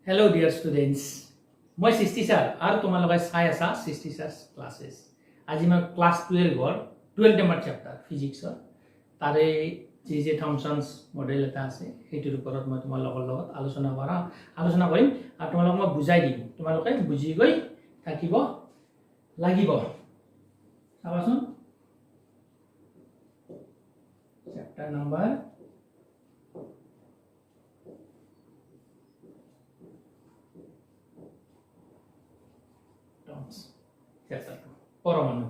Hello' dear students, মই সৃষ্টি sir আৰু তোমালোকে চাই আছা সৃষ্টি ছাৰ ক্লাছেছ। আজি মই ক্লাছ 12ৰ 12 নম্বৰ চেপ্টাৰ ফিজিক্সৰ, তাৰে জে জে থমছনছ মডেল এটা আছে, সেইটোৰ ওপৰত মই তোমালোকৰ লগত আলোচনা কৰিম আৰু তোমালোকক মই বুজাই দিম। তোমালোকে বুজি গৈ থাকিব লাগিব। চাবাচোন, চেপ্টাৰ নম্বৰ চেপ্টাৰটো পৰমাণু।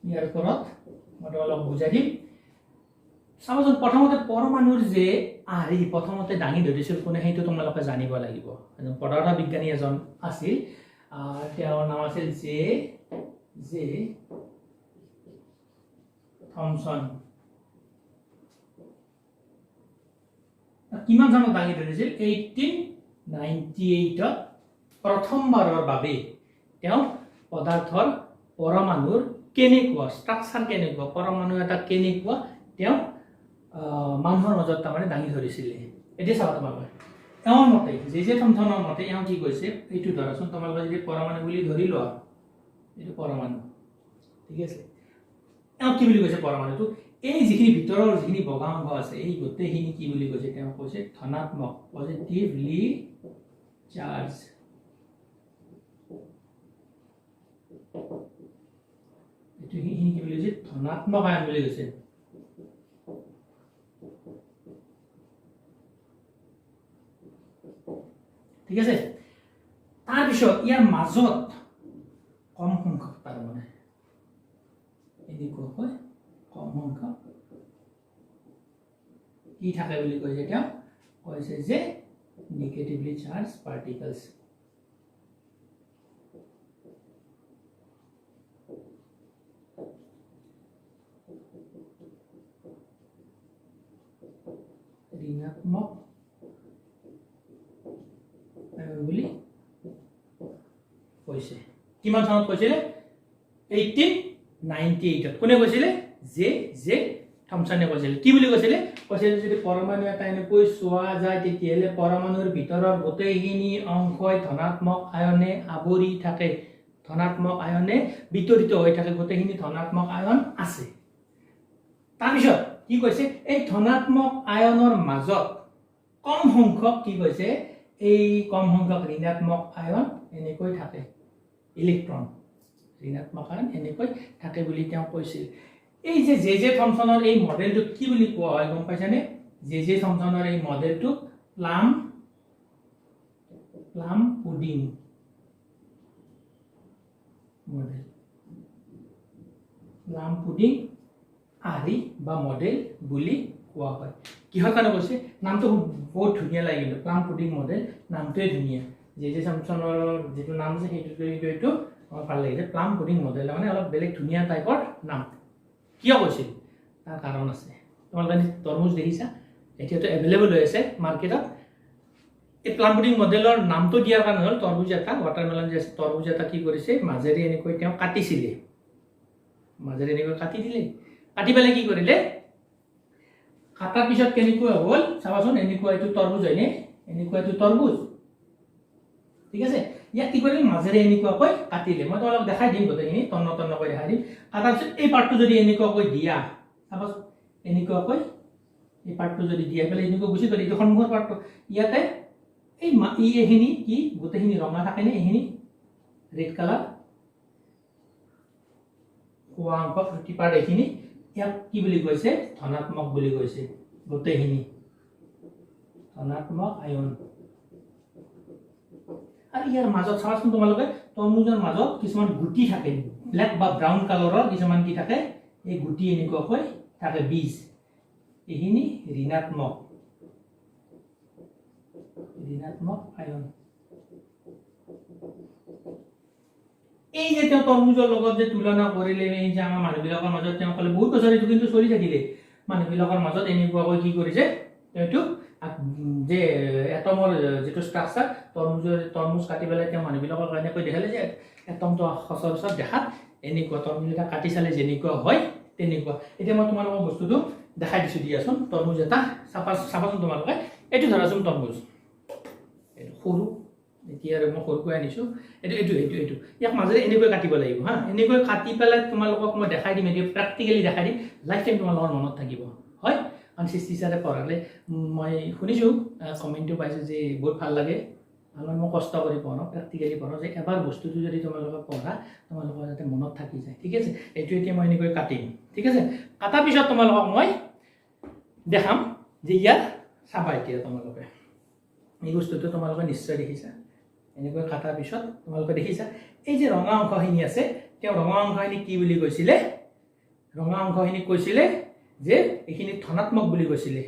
ইয়াৰ ওপৰত মই তোমালোকক বুজাই দিম। চাবাচোন, প্ৰথমতে পৰমাণুৰ যে আৰ্হি প্ৰথমতে দাঙি ধৰিছিল কোনে, সেইটো তোমালোকে জানিব লাগিব। এজন পদাৰ্থ বিজ্ঞানী এজন আছিল, তেওঁৰ নাম আছিল জে জে থমছন। কিমান চনত দাঙি ধৰিছিল? 1898ত প্ৰথমবাৰৰ বাবে তেওঁ পদাৰ্থৰ পৰমাণুৰ কেনেকুৱা ষ্ট্ৰাকচাৰ, কেনেকুৱা পৰমাণু এটা কেনেকুৱা, তেওঁ মানুহৰ মাজত তাৰমানে দাঙি ধৰিছিলে। এতিয়া চাবা তোমালোকে, এওঁৰ মতে, জে জে থমছনৰ মতে এওঁ কি কৈছে, এইটো ধৰাচোন তোমালোকে যদি পৰমাণু বুলি ধৰি লোৱা, এইটো পৰমাণু, ঠিক আছে। এওঁ কি বুলি কৈছে, পৰমাণুটো এই যিখিনি ভিতৰৰ যিখিনি বগা অংশ আছে, এই গোটেইখিনি কি বুলি কৈছে, তেওঁ কৈছে ধনাত্মক, পজিটিভলি চাৰ্জ। এইটো সেইখিনি কি বুলি কৈছে, ধনাত্মক আয়ন বুলি কৈছে। ঠিক আছে। তাৰপিছত ইয়াৰ মাজত কম সংখ্যক, তাৰমানে এনেকুৱাকৈ কম সংখ্যক কি থাকে বুলি কৈছে, তেওঁ কৈছে যে নিগেটিভলি চাৰ্জ পাৰ্টিকলছ। ঋণাত্মক আয়ন বুলি কৈছে। কিমান চনত কৈছিলে? 1898ত। কোনে কৈছিলে? জে জে থমছনে কৈছিলে। কি বুলি কৈছিলে? কৈছিলে যদি পৰমাণু এটা এনেকৈ চোৱা যায়, তেতিয়াহ'লে পৰমাণুৰ ভিতৰৰ গোটেইখিনি অংশই ধনাত্মক আয়নে আৱৰি থাকে, ধনাত্মক আয়নে বিতৰিত হৈ থাকে, গোটেইখিনি ধনাত্মক আয়ন আছে। তাৰপিছত কি কৈছে, এই ধনাত্মক আয়নৰ মাজত কম সংখ্যক কি কৈছে, এই কম সংখ্যক ঋণাত্মক আয়ন এনেকৈ থাকে, ইলেক্ট্ৰন, ঋণাত্মক আয়ন এনেকৈ থাকে বুলি তেওঁ কৈছিল। এই যে জে জে থমছনৰ এই মডেলটোক কি বুলি কোৱা হয় গম পাইছানে? জে জে থমছনৰ এই মডেলটোক plum plum pudding model, plum pudding আৰ্হি বা মডেল বুলি কোৱা হয়। কিহৰ কাৰণে কৈছে? নামটো বহুত ধুনীয়া লাগে কিন্তু, প্লাম পুডিং মডেল নামটোৱে ধুনীয়া। জে জে থমছনৰ যিটো নাম আছে সেইটোকে কিন্তু এইটো আমাৰ ভাল লাগিছে, প্লাম পুডিং মডেল, মানে অলপ বেলেগ ধুনীয়া টাইপৰ নাম। কিয় কৈছিল? তাৰ কাৰণ আছে। তোমালোকে তৰমুজ দেখিছা, এতিয়াতো এভেইলেবল হৈ আছে মাৰ্কেটত। এই প্লাম পুডিং মডেলৰ নামটো দিয়াৰ কাৰণ হ'ল, তৰমুজ এটা, ৱাটাৰমেলন যে আছে, তৰমুজ এটা কি কৰিছে, মাজেৰে এনেকৈ তেওঁ কাটিছিলে, মাজেৰে এনেকৈ কাটি দিলে, কাটি পেলাই কি কৰিলে, কাটাৰ পিছত কেনেকুৱা হ'ল চাবাচোন, এনেকুৱা এইটো তৰমুজ হয়নে, এনেকুৱা এইটো তৰমুজ, ঠিক আছে। ইয়াক কি কৰিলে, মাজেৰে এনেকুৱাকৈ কাটিলে। মই তোমালোকক দেখাই দিম গোটেইখিনি, তন্ন তন্নকৈ দেখাই দিম। কাটাৰ পিছত এই পাৰ্টটো যদি এনেকুৱাকৈ দিয়া, চাবাচোন, এনেকুৱাকৈ এই পাৰ্টটো যদি দিয়া পেলাই এনেকুৱা গুচি গ'ল, এইটো সন্মুখৰ পাৰ্টটো, ইয়াতে এই এইখিনি কি গোটেইখিনি ৰঙা থাকেনে, এইখিনি ৰেড কালাৰ খোৱা অংশ, ফ্ৰুটি পাৰ্ট, এইখিনি ইয়াক কি বুলি কৈছে, ধনাত্মক বুলি কৈছে, গোটেইখিনি ধনাত্মক আয়ন। আৰু ইয়াৰ মাজত চাবাচোন তোমালোকে, তৰমুজৰ মাজত কিছুমান গুটি থাকে, ব্লেক বা ব্ৰাউন কালাৰৰ কিছুমান কি থাকে, এই গুটি এনেকুৱাকৈ থাকে, বীজ, এইখিনি ঋণাত্মক, ঋণাত্মক আয়ন। এই যে তেওঁ তৰমুজৰ লগত যে তুলনা কৰিলে, এই যে আমাৰ মানুহবিলাকৰ মাজত তেওঁ ক'লে, বহুত বছৰ এইটো কিন্তু চলি থাকিলে, মানুহবিলাকৰ মাজত এনেকুৱাকৈ কি কৰিছে, এইটো যে এটমৰ যিটো ষ্ট্ৰাকচাৰ, তৰমুজ কাটি পেলাই তেওঁ মানুহবিলাকৰ এনেকৈ দেখালে যে এটমটো সচৰাচৰ দেখাত এনেকুৱা, তৰমুজ এটা কাটি চালে যেনেকুৱা হয় তেনেকুৱা। এতিয়া মই তোমালোকৰ বস্তুটো দেখাই দিছোঁ দিয়াচোন। তৰমুজ এটা চাবাচোন তোমালোকে। এইটো ধৰাচোন তৰমুজ, এইটো সৰু, এতিয়া আৰু মই সৰুকৈ আনিছোঁ। এইটো এইটো এইটো এইটো ইয়াক মাজেৰে এনেকৈ কাটিব লাগিব। হা, এনেকৈ কাটি পেলাই তোমালোকক মই দেখাই দিম, এতিয়া প্ৰেক্টিকেলি দেখাই দিম, লাইফ টাইম তোমালোকৰ মনত থাকিব। হয়, কাৰণ সৃষ্টি ছাৰে পঢ়ালে মই শুনিছোঁ, কমেণ্টটো পাইছোঁ যে বহুত ভাল লাগে। আৰু মই কষ্ট কৰি পঢ়াওঁ, প্ৰেক্টিকেলি পঢ়াওঁ, যে এবাৰ বস্তুটো যদি তোমালোকে পঢ়া, তোমালোকৰ যাতে মনত থাকি যায়। ঠিক আছে, এইটো এতিয়া মই এনেকৈ কাটিম। ঠিক আছে, কটাৰ পিছত তোমালোকক মই দেখাম যে ইয়াত চাবা। এতিয়া তোমালোকে এই বস্তুটো তোমালোকে নিশ্চয় দেখিছা। এনেকৈ কটাৰ পিছত তোমালোকে দেখিছা, এই যে ৰঙা অংশখিনি আছে, তেওঁ ৰঙা অংশখিনি কি বুলি কৈছিলে? ৰঙা অংশখিনি কৈছিলে যে এইখিনি ধনাত্মক বুলি কৈছিলে।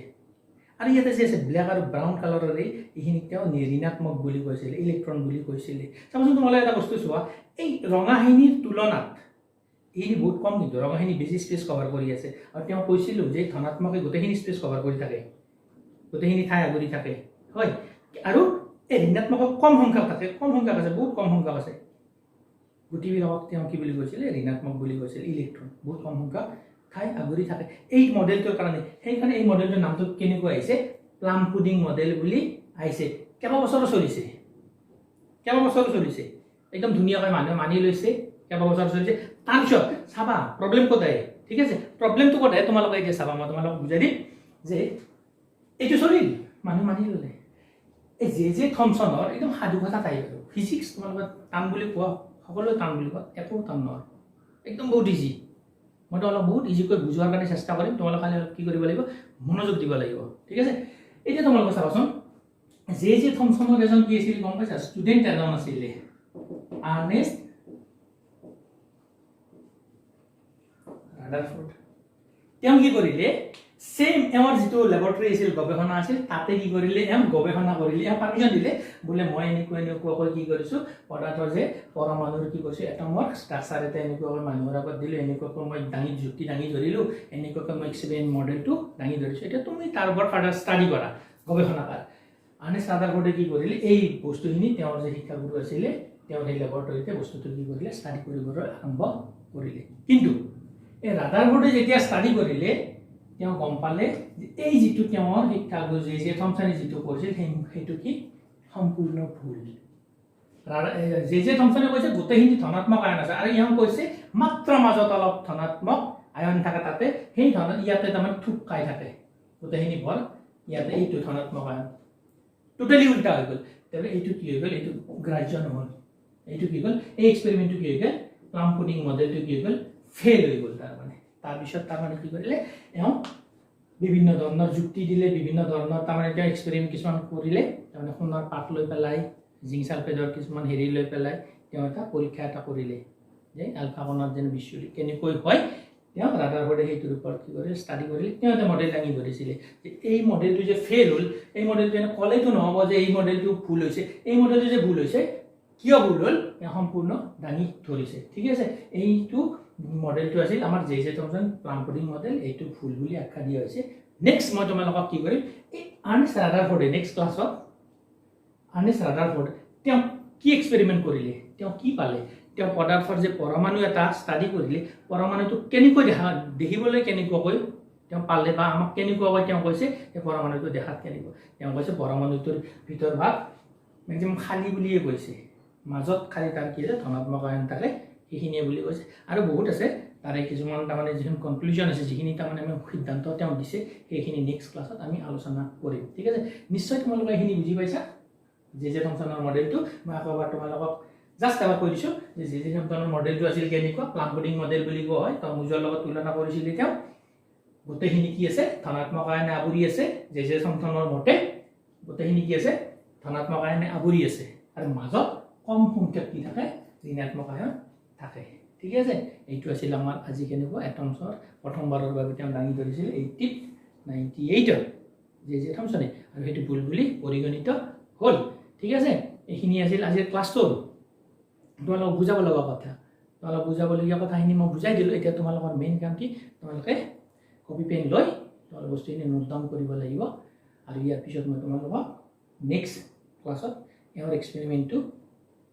আৰু ইয়াতে যে আছে ব্লেক আৰু ব্ৰাউন কালাৰৰ, এইখিনিক তেওঁ ঋণাত্মক বুলি কৈছিলে, ইলেক্ট্ৰন বুলি কৈছিলে। চাবাচোন, তোমালোকে এটা বস্তু চোৱা, এই ৰঙাখিনিৰ তুলনাত এইখিনি বহুত কম, কিন্তু ৰঙাখিনি বেছি স্পেচ কভাৰ কৰি আছে। আৰু তেওঁ কৈছিলোঁ যে ধনাত্মকে গোটেইখিনি স্পেচ কভাৰ কৰি থাকে, গোটেইখিনি ঠাই আগুৰি থাকে। হয়, আৰু এই ঋণাত্মক কম সংখ্যক থাকে, কম সংখ্যক আছে, বহুত কম সংখ্যক আছে। গুটিবিলাকক তেওঁ কি বুলি কৈছিলে? ঋণাত্মক বুলি কৈছিলে, ইলেক্ট্ৰন বহুত কম সংখ্যক ঠাই আগুৰি থাকে এই মডেলটোৰ কাৰণে। সেইকাৰণে এই মডেলটোৰ নামটো কেনেকুৱা আহিছে? প্লাম পুডিং মডেল বুলি আহিছে। কেইবা বছৰো চলিছে, কেইবা বছৰো চলিছে, একদম ধুনীয়াকৈ মানুহে মানি লৈছে, কেইবা বছৰ চলিছে। তাৰপিছত চাবা প্ৰব্লেম ক'ত আহে। ঠিক আছে, প্ৰব্লেমটো ক'ত আহে তোমালোকে এতিয়া চাবা, মই তোমালোকক বুজাই দিম যে এইটো চলিল, মানুহ মানি ল'লে। এই জে জে থমছনৰ একদম সাধু কথা টাইপ। আৰু ফিজিক্স তোমালোকে টান বুলি কোৱা, সকলোৱে টান বুলি কোৱা, একো টান নহয়, একদম বহুত ইজি। মই অলপ বহুত ইজিকৈ বুজোৱাৰ কাৰণে চেষ্টা কৰিম। তোমালোকে খালি অলপ কি কৰিব লাগিব? মনোযোগ দিব লাগিব। ঠিক আছে, এতিয়া তোমালোকে চাবাচোন, জে জে থমছনৰ এজন কি আছিল গম পাইছা? ষ্টুডেণ্ট এজন আছিলে, আৰ্নেষ্ট ৰাডাৰফোৰ্ড। তেওঁ কি কৰিলে? ছেইম এওঁৰ যিটো লেবৰেটৰী আছিল, গৱেষণা আছিল, তাতে কি কৰিলে? এওঁ গৱেষণা কৰিলে। এওঁ পাৰ্মিশ্যন দিলে, বোলে মই এনেকুৱা এনেকুৱাকৈ কি কৰিছোঁ, পদাৰ্থ যে পৰমাণুৰ কি কৰিছোঁ, এটমৰ ষ্ট্ৰাকচাৰ এটা এনেকুৱাকৈ মানুহৰ আগত দিলোঁ, এনেকুৱাকৈ মই যুক্তি দাঙি ধৰিলোঁ, এনেকুৱাকৈ মই এক্সপেৰিমেণ্ট মডেলটো দাঙি ধৰিছোঁ, এতিয়া তুমি তাৰ ওপৰত ফাৰ্ডাৰ ষ্টাডি কৰা, গৱেষণা কৰা। আৰ্নেষ্ট ৰাডাৰফোৰ্ডে কি কৰিলে? এই বস্তুখিনি তেওঁৰ যে শিক্ষাগুৰু আছিলে, তেওঁৰ সেই লেবৰেটৰীতে বস্তুটো কি কৰিলে? ষ্টাডি কৰিবলৈ আৰম্ভ কৰিলে। কিন্তু এই ৰাডাৰফোৰ্ডে যেতিয়া ষ্টাডি কৰিলে, তেওঁ গম পালে যে এই যিটো তেওঁৰ শিক্ষাগুৰু জে জে থমছনে যিটো কৰিছিল, সেইটো কি সম্পূৰ্ণ ভুল। জে জে থমছনে কৈছে গোটেইখিনি ধনাত্মক আয়ন আছে, আৰু এওঁ কৈছে মাত্ৰ মাজত অলপ ধনাত্মক আয়ন থাকে, তাতে সেই ধন ইয়াতে তাৰমানে থুপ খাই থাকে গোটেইখিনি ভৰ ইয়াতে, এইটো ধনাত্মক আয়ন টোটেলি উল্টা হৈ গ'ল। তেতিয়াহ'লে এইটো কি হৈ গ'ল? এইটো গ্ৰাহ্য নহ'ল। এইটো কি গ'ল? এই এক্সপেৰিমেণ্টটো কি হৈ গ'ল? প্লাম পুডিং মডেলটো কি হৈ গ'ল? ফেইল হৈ গ'ল। তাৰমানে তাৰপিছত তাৰমানে কি কৰিলে এওঁ? বিভিন্ন ধৰণৰ যুক্তি দিলে, বিভিন্ন ধৰণৰ তাৰমানে তেওঁ এক্সপেৰিমেণ্ট কিছুমান কৰিলে। তাৰমানে সোণৰ পাত লৈ পেলাই, জিংক ছালফেটৰ কিছুমান হেৰি লৈ পেলাই তেওঁ এটা পৰীক্ষা এটা কৰিলে যে আলফা কণাত যেন বিচ্যুতি কেনেকৈ হয়। তেওঁ ৰাডাৰফোৰ্ডে সেইটোৰ ওপৰত কি কৰিলে? ষ্টাডি কৰিলে। তেওঁ এটা মডেল দাঙি ধৰিছিলে যে এই মডেলটো যে ফেইল হ'ল, এই মডেলটো এনে ক'লেতো নহ'ব যে এই মডেলটো ভুল হৈছে। এই মডেলটো যে ভুল হৈছে, কিয় ভুল হ'ল, তেওঁ সম্পূৰ্ণ দাঙি ধৰিছে। ঠিক আছে, এইটো মডেলটো আছিল আমাৰ J J Thomson plum pudding model, এইটো ভুল বুলি আখ্যা দিয়া হৈছে। নেক্সট মই তোমালোকক কি কৰিম? এই আৰ্নেষ্ট ৰাডাৰফোৰ্ডে নেক্সট ক্লাছত আৰ্নেষ্ট ৰাডাৰফোৰ্ড তেওঁ কি এক্সপেৰিমেণ্ট কৰিলে, তেওঁ কি পালে, তেওঁ পদাৰ্থৰ যে পৰমাণু এটা ষ্টাডি কৰিলে, পৰমাণুটো কেনেকৈ দেখিবলৈ কেনেকুৱাকৈ তেওঁ পালে বা আমাক কেনেকুৱাকৈ তেওঁ কৈছে যে পৰমাণুটো দেখাত কেনেকুৱা। তেওঁ কৈছে পৰমাণুটোৰ ভিতৰ ভাগ মেক্সিমাম খালী বুলিয়ে কৈছে, মাজত খালী তাৰ কি আছে? ধনাত্মক আয়ন থাকে, সেইখিনিয়ে বুলি কৈছে। আৰু বহুত আছে তাৰে কিছুমান তাৰমানে যিখিনি কনক্লুজন আছে, যিখিনি তাৰমানে আমি সিদ্ধান্ত তেওঁ দিছে, সেইখিনি নেক্সট ক্লাছত আমি আলোচনা কৰিম। ঠিক আছে, নিশ্চয় তোমালোকে এইখিনি বুজি পাইছা। জে জে থমছনৰ মডেলটো মই আকৌ এবাৰ তোমালোকক জাষ্ট এবাৰ কৈ দিছোঁ যে জে জে থমছনৰ মডেলটো আছিল কেনেকুৱা? প্লাম পুডিং মডেল বুলি কোৱা হয়। তৰমুজৰ লগত তুলনা কৰিছিলে তেওঁ। গোটেইখিনি কি আছে? ধনাত্মক আয়নে আৱৰি আছে। জে জে থমছনৰ মতে গোটেইখিনি কি আছে? ধনাত্মক আয়নে আৱৰি আছে, আৰু মাজত কম সংখ্যক কি থাকে? ঋণাত্মক আয়ন থাকে। ঠিক আছে, এইটো আছিল আমাৰ আজি কেনেকুৱা এটমছৰ প্ৰথমবাৰৰ বাবে তেওঁ দাঙি ধৰিছিল 1898ত জে জে থমছনে, আৰু সেইটো ভুল বুলি পৰিগণিত হ'ল। ঠিক আছে, এইখিনি আছিল আজিৰ ক্লাছটো। তোমালোকক বুজাব লগা কথা, তোমালোক বুজাবলগীয়া কথাখিনি মই বুজাই দিলোঁ। এতিয়া তোমালোকৰ মেইন কাম কি? তোমালোকে কপি পেন লৈ তোমালোক বস্তুখিনি নোট ডাউন কৰিব লাগিব। আৰু ইয়াৰ পিছত মই তোমালোকক নেক্সট ক্লাছত এওঁৰ এক্সপেৰিমেণ্টটো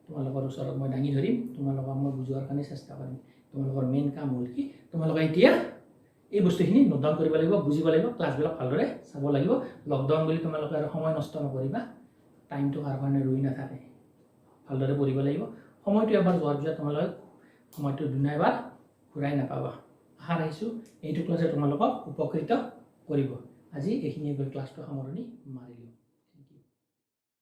তোমালোকৰ ওচৰত মই দাঙি ধৰিম, তোমালোকক মই বুজোৱাৰ কাৰণে চেষ্টা কৰিম। তোমালোকৰ মেইন কাম হ'ল কি? তোমালোকে এতিয়া এই বস্তুখিনি নোট ডাউন কৰিব লাগিব, বুজিব লাগিব, ক্লাছবিলাক ভালদৰে চাব লাগিব। লকডাউন বুলি তোমালোকে আৰু সময় নষ্ট নকৰিবা। টাইমটো কাৰ কাৰণে ৰৈ নাথাকে। ভালদৰে পঢ়িব লাগিব। সময়টো এবাৰ যোৱাৰ পিছত তোমালোকে সময়টো দুনা এবাৰ ঘূৰাই নাপাবা। আশা ৰাখিছোঁ এইটো ক্লাছে তোমালোকক উপকৃত কৰিব। আজি এইখিনিয়ে গৈ ক্লাছটো সামৰণি মাৰিলোঁ।